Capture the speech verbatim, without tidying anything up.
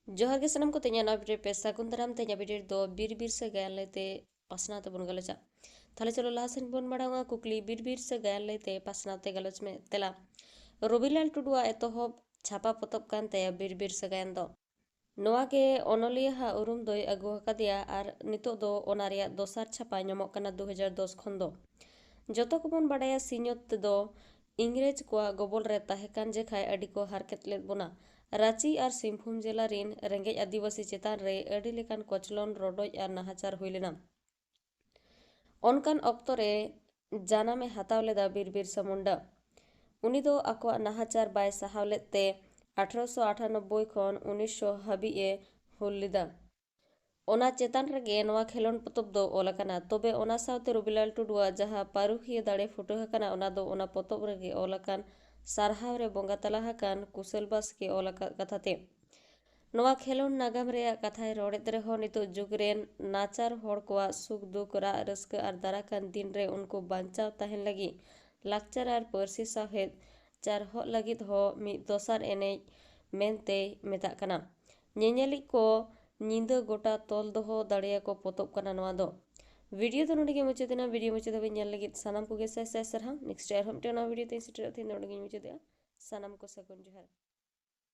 ᱡᱚᱦᱟᱨ ᱜᱮ ᱥᱟᱱᱟᱢ ᱠᱚ, ᱛᱮᱦᱮᱧᱟᱜ ᱱᱚᱣᱟ ᱵᱷᱤᱰᱤᱭᱳ ᱨᱮ ᱯᱮ ᱥᱟᱹᱜᱩᱱ ᱫᱟᱨᱟᱢ᱾ ᱛᱮᱦᱮᱧᱟᱜ ᱵᱷᱤᱰᱤᱭᱳ ᱨᱮᱫᱚ ᱵᱤᱨ ᱵᱤᱨ ᱥᱮ ᱜᱟᱭᱟᱱ ᱞᱟᱹᱭᱛᱮ ᱯᱟᱥᱱᱟᱣ ᱛᱮᱵᱚᱱ ᱜᱟᱞᱚᱪᱟ᱾ ᱛᱟᱦᱞᱮ ᱪᱚᱞᱚ ᱞᱟᱦᱟ ᱥᱮᱱ ᱵᱚᱱ ᱢᱟᱲᱟᱝᱟ ᱠᱩᱠᱞᱤ ᱵᱤᱨ ᱵᱤᱨ ᱥᱮ ᱜᱟᱭᱟᱱ ᱞᱟᱹᱭᱛᱮ ᱯᱟᱥᱱᱟᱣ ᱛᱮ ᱜᱟᱞᱚᱪ ᱢᱮ᱾ ᱛᱮᱞᱟ, ᱨᱚᱵᱤᱞᱟᱞ ᱴᱩᱰᱩᱣᱟᱜ ᱮᱛᱚᱦᱚᱵ ᱪᱷᱟᱯᱟ ᱯᱚᱛᱚᱵ ᱠᱟᱱ ᱛᱟᱭᱟ ᱵᱤᱨ ᱵᱤᱨ ᱥᱮ ᱜᱟᱭᱟᱱ ᱫᱚ᱾ ᱱᱚᱣᱟ ᱜᱮ ᱚᱱᱚᱞᱤᱭᱟᱹ ᱦᱟᱜ ᱩᱨᱩᱢ ᱫᱚᱭ ᱟᱹᱜᱩ ᱟᱠᱟᱫᱮᱭᱟ ᱟᱨ ᱱᱤᱛᱚᱜ ᱫᱚ ᱚᱱᱟ ᱨᱮᱭᱟᱜ ᱫᱚᱥᱟᱨ ᱪᱷᱟᱯᱟ ᱧᱟᱢᱚᱜ ᱠᱟᱱᱟ ᱫᱩ ᱦᱟᱡᱟᱨ ᱫᱚᱥ ᱠᱷᱚᱱ ᱫᱚ᱾ ᱡᱚᱛᱚ ᱠᱚᱵᱚᱱ ᱵᱟᱰᱟᱭᱟ, ᱥᱤᱧᱚᱛ ᱫᱚ ᱤᱝᱨᱮᱡᱽ ᱠᱚᱣᱟᱜ ᱜᱚᱵᱚᱞ ᱨᱮ ᱛᱟᱦᱮᱸ ᱠᱟᱱ ᱡᱮᱠᱷᱟᱡ ᱟᱹᱰᱤ ᱠᱚ ᱦᱟᱨᱠᱮᱛ ᱞᱮᱫ ᱵᱚᱱᱟ᱾ ᱨᱟᱸᱪᱤ ᱟᱨ ᱥᱤᱝᱵᱷᱩᱢ ᱡᱮᱞᱟ ᱨᱤᱱ ᱨᱮᱸᱜᱮᱡ ᱟᱹᱫᱤᱵᱟᱹᱥᱤ ᱪᱮᱛᱟᱱ ᱨᱮ ᱟᱹᱰᱤ ᱞᱮᱠᱟᱱ ᱠᱚᱪᱞᱚᱱ, ᱨᱚᱰᱚᱡ ᱟᱨ ᱱᱟᱦᱟᱪᱟᱨ ᱦᱩᱭ ᱞᱮᱱᱟ᱾ ᱚᱱᱠᱟᱱ ᱚᱠᱛᱚ ᱨᱮ ᱡᱟᱱᱟᱢ ᱮ ᱦᱟᱛᱟᱣ ᱞᱮᱫᱟ ᱵᱤᱨ ᱵᱤᱨᱥᱟ ᱢᱩᱱᱰᱟ᱾ ᱩᱱᱤ ᱫᱚ ᱟᱠᱚᱣᱟᱜ ᱱᱟᱦᱟᱪᱟᱨ ᱵᱟᱭ ᱥᱟᱦᱟᱣ ᱞᱮᱫ ᱛᱮ ᱟᱴᱷᱨᱚᱥᱚ ᱟᱴᱷᱟᱱᱚᱵᱵᱳᱭ ᱠᱷᱚᱱ ᱩᱱᱤᱥᱥᱚ ᱦᱟᱹᱵᱤᱡ ᱮ ᱦᱩᱞ ᱞᱮᱫᱟ᱾ ᱚᱱᱟ ᱪᱮᱛᱟᱱ ᱨᱮᱜᱮ ᱱᱚᱣᱟ ᱠᱷᱮᱞᱳᱱᱰ ᱯᱚᱛᱚᱵ ᱫᱚ ᱚᱞ ᱟᱠᱟᱱᱟ᱾ ᱛᱚᱵᱮ ᱚᱱᱟ ᱥᱟᱶᱛᱮ ᱨᱚᱵᱤᱞᱟᱞ ᱴᱩᱰᱩᱣᱟᱜ ᱡᱟᱦᱟᱸ ᱯᱟᱹᱨᱩᱠᱷᱤᱭᱟᱹ ᱫᱟᱲᱮ ᱯᱷᱩᱴᱟᱹᱣ ᱟᱠᱟᱱᱟ, ᱚᱱᱟ ᱫᱚ ᱚᱱᱟ ᱯᱚᱛᱚᱵ ᱨᱮᱜᱮ ᱚᱞ ᱟᱠᱟᱱ ᱥᱟᱨᱦᱟᱣ ᱨᱮ ᱵᱚᱸᱜᱟ ᱛᱟᱞᱟ ᱟᱠᱟᱱ ᱠᱩᱥᱟᱹᱞ ᱵᱟᱥᱠᱮ ᱚᱞ ᱟᱠᱟᱫ ᱠᱟᱛᱷᱟ ᱛᱮ᱾ ᱱᱚᱣᱟ ᱠᱷᱮᱞᱳᱱᱰ ᱱᱟᱜᱟᱢ ᱨᱮᱭᱟᱜ ᱠᱟᱛᱷᱟᱭ ᱨᱚᱲᱮᱫ ᱨᱮᱦᱚᱸ, ᱱᱤᱛᱚᱜ ᱡᱩᱜᱽ ᱨᱮᱱ ᱱᱟᱪᱟᱨ ᱦᱚᱲ ᱠᱚᱣᱟᱜ ᱥᱩᱠ ᱫᱩᱠ, ᱨᱟᱜ ᱨᱟᱹᱥᱠᱟᱹ ᱟᱨ ᱫᱟᱨᱟ ᱠᱟᱱ ᱫᱤᱱ ᱨᱮ ᱩᱱᱠᱩ ᱵᱟᱧᱪᱟᱣ ᱛᱟᱦᱮᱱ ᱞᱟᱹᱜᱤᱫ ᱞᱟᱠᱪᱟᱨ ᱟᱨ ᱯᱟᱹᱨᱥᱤ ᱥᱟᱶᱦᱮᱫ ᱪᱟᱨᱦᱚᱜ ᱞᱟᱹᱜᱤᱫ ᱦᱚᱸ ᱢᱤᱫ ᱫᱚᱥᱟᱨ ᱮᱱᱮᱡ ᱢᱮᱱᱛᱮᱭ ᱢᱮᱛᱟᱜ ᱠᱟᱱᱟ᱾ ᱧᱮᱧᱮᱞᱤᱡ ᱠᱚ ᱧᱤᱫᱟᱹ ᱜᱚᱴᱟ ᱛᱚᱞ ᱫᱚᱦᱚ ᱫᱟᱲᱮᱭᱟᱠᱚ ᱯᱚᱛᱚᱵ ᱠᱟᱱᱟ ᱱᱚᱣᱟ ᱫᱚ᱾ ᱵᱷᱤᱰᱤᱭᱳ ᱫᱚ ᱱᱚᱰᱮ ᱜᱮ ᱢᱩᱪᱟᱹᱫ ᱮᱱᱟ᱾ ᱵᱷᱤᱰᱤᱭᱳ ᱢᱩᱪᱟᱹᱫ ᱫᱷᱟᱹᱵᱤᱡ ᱧᱮᱞ ᱞᱟᱹᱜᱤᱫ ᱥᱟᱱᱟᱢ ᱠᱚᱜᱮ ᱥᱟᱭ ᱥᱟᱭ ᱥᱟᱨᱦᱟᱣ᱾ ᱱᱮᱠᱥᱴ ᱟᱨᱦᱚᱸ ᱢᱤᱫᱴᱮᱱ ᱱᱟᱣᱟ ᱵᱷᱤᱰᱤᱭᱳ ᱛᱮᱧ ᱥᱮᱴᱮᱨᱚᱜ ᱛᱮᱦᱮᱧ ᱫᱚ ᱱᱚᱰᱮ ᱜᱮᱧ ᱢᱩᱪᱟᱹᱫᱮᱜᱼᱟ᱾ ᱥᱟᱱᱟᱢ ᱠᱚ ᱥᱟᱹᱜᱩᱱ ᱡᱚᱦᱟᱨ᱾